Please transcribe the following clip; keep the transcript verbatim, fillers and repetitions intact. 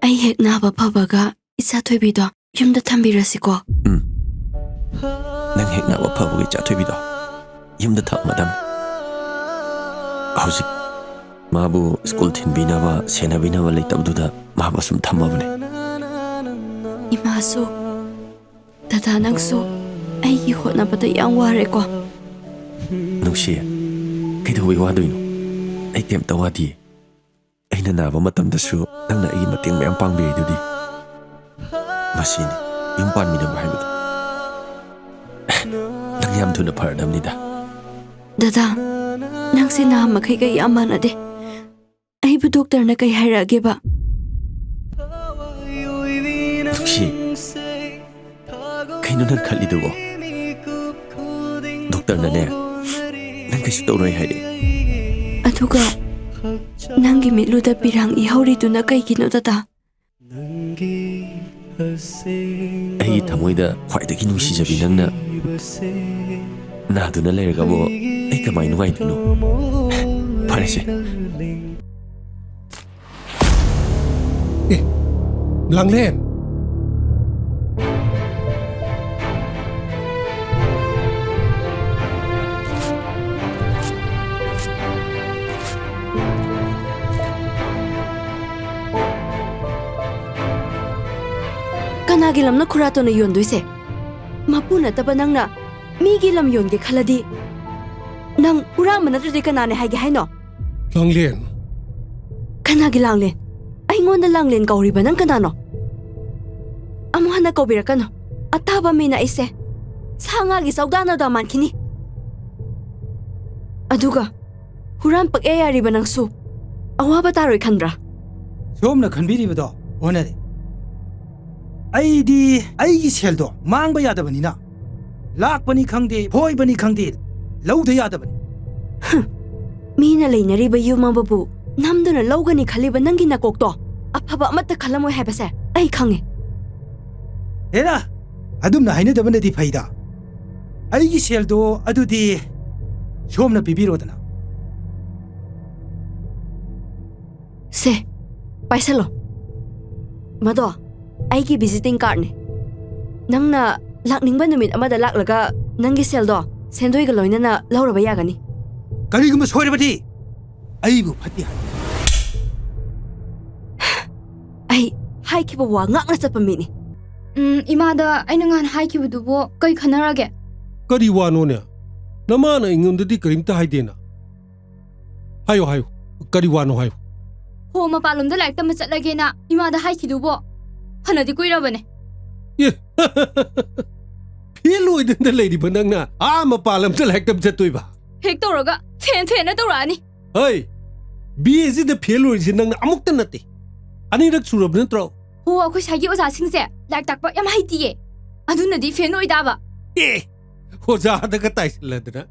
ꯑꯩ ꯍꯦꯛ ꯅꯥꯕ ꯐꯕꯒ ꯏꯆꯥ ꯊꯣꯏꯕꯤꯗꯣ ꯌꯨꯝꯗ ꯊꯝꯕꯤꯔꯁꯤꯀꯣ꯫ ꯎꯝ꯫ ꯅꯪ ꯍꯦꯛ ꯅꯥꯕ ꯐꯕꯒ ꯏꯆꯥ ꯊꯣꯏꯕꯤꯗꯣ ꯌꯨꯝꯗ ꯊꯝꯃꯗꯝꯅꯤ꯫ ꯍꯧꯖꯤꯛ ꯃꯥꯕꯨ ꯁ꯭ꯀꯨꯜ ꯊꯤꯟꯕꯤꯅꯕ, ꯁꯦꯟꯅꯕꯤꯅꯕ ꯂꯩꯇꯕꯗꯨꯗ ꯃꯥꯕꯨ ꯁꯨꯝ ꯊꯝꯃꯕꯅꯦ꯫ ꯏꯃꯥꯁꯨ, ꯗꯗꯥ ꯅꯪꯁꯨ ꯑꯩꯒꯤ ꯍꯣꯠꯅꯕꯗ ꯌꯥꯝ ꯋꯥꯔꯦꯀꯣ꯫ ꯅꯨꯡꯁꯤ, ꯀꯩꯗꯧꯕꯩ ꯋꯥꯗꯣꯏꯅꯣ? ꯑꯩ ꯀꯩꯝꯇ ꯋꯥꯗꯤꯌꯦ꯫ ꯑꯩꯅ ꯅꯥꯕ ꯃꯇꯝꯗꯁꯨ ꯅꯪꯅ ꯑꯩꯒꯤ ꯃꯇꯦꯡ ꯃꯌꯥꯝ ꯄꯥꯡꯕꯤꯔꯤꯗꯨꯗꯤ꯫ ꯃꯁꯤꯅꯤ ꯌꯨꯝ ꯄꯥꯟꯃꯤꯟꯅꯕ ꯍꯥꯏꯕꯗꯣ꯫ ꯅꯪ ꯌꯥꯝ ꯊꯨꯅ ꯐꯔꯗꯕꯅꯤꯗ꯫ ꯗꯗꯥ, ꯅꯪꯁꯦ ꯅꯍꯥ ꯃꯈꯩꯒ ꯌꯥꯝ ꯃꯥꯟꯅꯗꯦ꯫ ꯑꯩꯕꯨ ꯗꯣꯛꯇꯔꯅ ꯀꯩ ꯍꯥꯏꯔꯛꯑꯒꯦꯕ? ꯅꯨꯡꯁꯤ, ꯀꯩꯅꯣ ꯅꯪ ꯈꯜꯂꯤꯗꯨꯕꯣ? ꯗꯣꯛꯇꯔꯅꯅꯦ, ꯅꯪ ꯀꯩꯁꯨ ꯇꯧꯔꯣꯏ ꯍꯥꯏꯔꯛꯑꯦ꯫ ꯑꯗꯨꯒ ꯅꯪꯒꯤ ꯃꯤꯠꯂꯨꯗ ꯄꯤꯔꯥꯡ ꯏꯍꯧꯔꯤꯗꯨꯅ ꯀꯩꯒꯤꯅꯣ, ꯗꯗꯥ? ꯑꯩꯒꯤ ꯊꯃꯣꯏꯗ ꯈ꯭ꯋꯥꯏꯗꯒꯤ ꯅꯨꯡꯁꯤꯖꯕꯤ ꯅꯪꯅ ꯅꯥꯗꯨꯅ ꯂꯩꯔꯒꯕꯨ ꯑꯩ ꯀꯃꯥꯏ ꯅꯨꯡꯉꯥꯏꯗꯣꯏꯅꯣ? ꯐꯔꯦꯁꯦ꯫ ꯑꯦ, ꯂꯥꯡꯂꯦꯟ꯫ ꯀꯅꯥꯒꯤ ꯂꯝꯅ ꯈꯨꯔꯥꯇꯣꯟꯅ ꯌꯣꯟꯗꯣꯏꯁꯦ? ꯃꯄꯨ ꯅꯠꯇꯕ ꯅꯪꯅ ꯃꯤꯒꯤ ꯂꯝ ꯌꯣꯟꯒꯦ ꯈꯜꯂꯗꯤ, ꯅꯪ ꯍꯨꯔꯥꯟꯕ ꯅꯠꯇ꯭ꯔꯗꯤ ꯀꯅꯥꯅꯦ ꯍꯥꯏꯒꯦ ꯍꯥꯏꯅꯣ? ꯂꯥꯡꯂꯦꯟ꯫ ꯀꯅꯥꯒꯤ ꯂꯥꯡꯂꯦꯟ? ꯑꯩꯉꯣꯟꯗ ꯂꯥꯡꯂꯦꯟ ꯀꯧꯔꯤꯕ ꯅꯪ ꯀꯅꯥꯅꯣ? ꯑꯃꯨꯛ ꯍꯟꯅ ꯀꯧꯕꯤꯔꯛꯀꯅꯨ꯫ ꯑꯇꯥꯕ ꯃꯤꯅ ꯑꯩꯁꯦ꯫ ꯁꯥ ꯉꯥꯒꯤ ꯆꯧꯗꯥꯅꯗ ꯃꯥꯟꯈꯤꯅꯤ꯫ ꯑꯗꯨꯒ ꯍꯨꯔꯥꯟ ꯄꯛꯌꯥ ꯌꯥꯔꯤꯕ ꯅꯪꯁꯨ ꯑꯋꯥꯕ ꯇꯥꯔꯣꯏ ꯈꯟꯕ꯭ꯔꯥ? ꯁꯣꯝꯅ ꯈꯟꯕꯤꯔꯤꯕꯗꯣ ꯑꯣꯟꯅꯔꯦ꯫ ꯑꯩꯗꯤ ꯑꯩꯒꯤ ꯁꯦꯜꯗꯣ ꯃꯥꯡꯕ ꯌꯥꯗꯕꯅꯤꯅ, ꯂꯥꯛꯄꯅꯤ ꯈꯪꯗꯦ, ꯐꯣꯏꯕꯅꯤ ꯈꯪꯗꯦ, ꯂꯧꯗ ꯌꯥꯗꯕꯅꯤ꯫ ꯍꯨꯝ, ꯃꯤꯅ ꯂꯩꯅꯔꯤꯕ ꯌꯨꯝ ꯑꯃꯕꯨ ꯅꯝꯗꯨꯅ ꯂꯧꯒꯅꯤ ꯈꯜꯂꯤꯕ ꯅꯪꯒꯤ ꯅꯀꯣꯛꯇꯣ ꯑꯐꯕ ꯑꯃꯠꯇ ꯈꯜꯂꯝꯃꯣꯏ ꯍꯥꯏꯕꯁꯦ ꯑꯩ ꯈꯪꯉꯦ꯫ ꯍꯦꯔꯥ, ꯑꯗꯨꯝꯅ ꯍꯥꯏꯅꯗꯕꯅꯗꯤ ꯐꯩꯗ꯫ ꯑꯩꯒꯤ ꯁꯦꯜꯗꯣ ꯑꯗꯨꯗꯤ ꯁꯣꯝꯅ ꯄꯤꯕꯤꯔꯣꯗꯅ꯫ ꯁꯦ, ꯄꯥꯏꯁꯜꯂꯣ꯫ ꯃꯗꯣ ꯑꯩꯒꯤ ꯚꯤꯖꯤꯇꯤꯡ ꯀꯥꯔꯗꯅꯦ꯫ ꯅꯪꯅ ꯂꯥꯛꯅꯤꯡꯕ ꯅꯨꯃꯤꯠ ꯑꯃꯗ ꯂꯥꯛꯂꯒ ꯅꯪꯒꯤ ꯁꯦꯜꯗꯣ ꯁꯦꯟꯗꯣꯏꯒ ꯂꯣꯏꯅꯅ ꯂꯧꯔꯕ ꯌꯥꯒꯅꯤ꯫ ꯀꯔꯤꯒꯨꯝꯕ ꯁꯣꯏꯔꯕꯗꯤ ꯑꯩꯕꯨ ꯐꯠꯇꯦ ꯍꯥꯏ꯫ ꯑꯩ ꯍꯥꯏꯈꯤꯕ ꯋꯥ ꯉꯥꯛꯅ ꯆꯠꯄ ꯃꯤꯅꯤ꯫ ꯎꯝ, ꯏꯃꯥꯗ ꯑꯩꯅ ꯉꯍꯥꯟ ꯍꯥꯏꯈꯤꯕꯗꯨꯕꯨ ꯀꯩ ꯈꯟꯅꯔꯒꯦ? ꯀꯔꯤ ꯋꯥꯅꯣꯅꯦ? ꯅꯃꯥꯅ ꯑꯩꯉꯣꯟꯗꯗꯤ ꯀꯔꯤꯝꯇ ꯍꯥꯏꯗꯦꯅ꯫ ꯍꯥꯏꯌꯨ, ꯍꯥꯏꯌꯨ꯫ ꯀꯔꯤ ꯋꯥꯅꯣ ꯍꯥꯏꯌꯨ꯫ ꯍꯣ, ꯃꯄꯥꯟꯂꯣꯝꯗ ꯂꯥꯏꯔꯤꯛ ꯇꯝꯕ ꯆꯠꯂꯒꯦꯅ ꯏꯃꯥꯗ ꯍꯥꯏꯈꯤꯗꯨꯕꯣ ꯐꯅꯗꯤ ꯀꯨꯏꯔꯕꯅꯦ꯫ ꯑꯦ, ꯐꯦꯜ ꯑꯣꯏꯗꯅ ꯂꯩꯔꯤꯕ ꯅꯪꯅ ꯑꯥ ꯃꯄꯥꯟ ꯂꯝꯗ ꯂꯥꯏꯔꯤꯛ ꯇꯝ ꯆꯠꯇꯣꯏꯕ? ꯍꯦꯛ ꯇꯧꯔꯒ ꯐꯦꯟ ꯐꯦꯟꯅ ꯇꯧꯔꯛꯑꯅꯤ꯫ ꯍꯩ, ꯕꯤ ꯑꯦꯁꯤꯗ ꯐꯦꯜ ꯑꯣꯏꯔꯤꯁꯦ ꯅꯪꯅ ꯑꯃꯨꯛꯇ ꯅꯠꯇꯦ, ꯑꯅꯤꯔꯛ ꯁꯨꯔꯕ ꯅꯠꯇ꯭ꯔꯣ? ꯍꯣ, ꯑꯩꯈꯣꯏ ꯁ꯭ꯋꯥꯏꯒꯤ ꯑꯣꯖꯥꯁꯤꯡꯁꯦ ꯂꯥꯏꯔꯤꯛ ꯇꯥꯛꯄ ꯌꯥꯝ ꯍꯩꯇꯤꯌꯦ, ꯑꯗꯨꯅꯗꯤ ꯐꯦꯟ ꯑꯣꯏꯗꯕ꯫ ꯑꯦ, ꯑꯣꯖꯥꯗꯒ ꯇꯥꯏꯁꯜꯂꯗꯅ꯫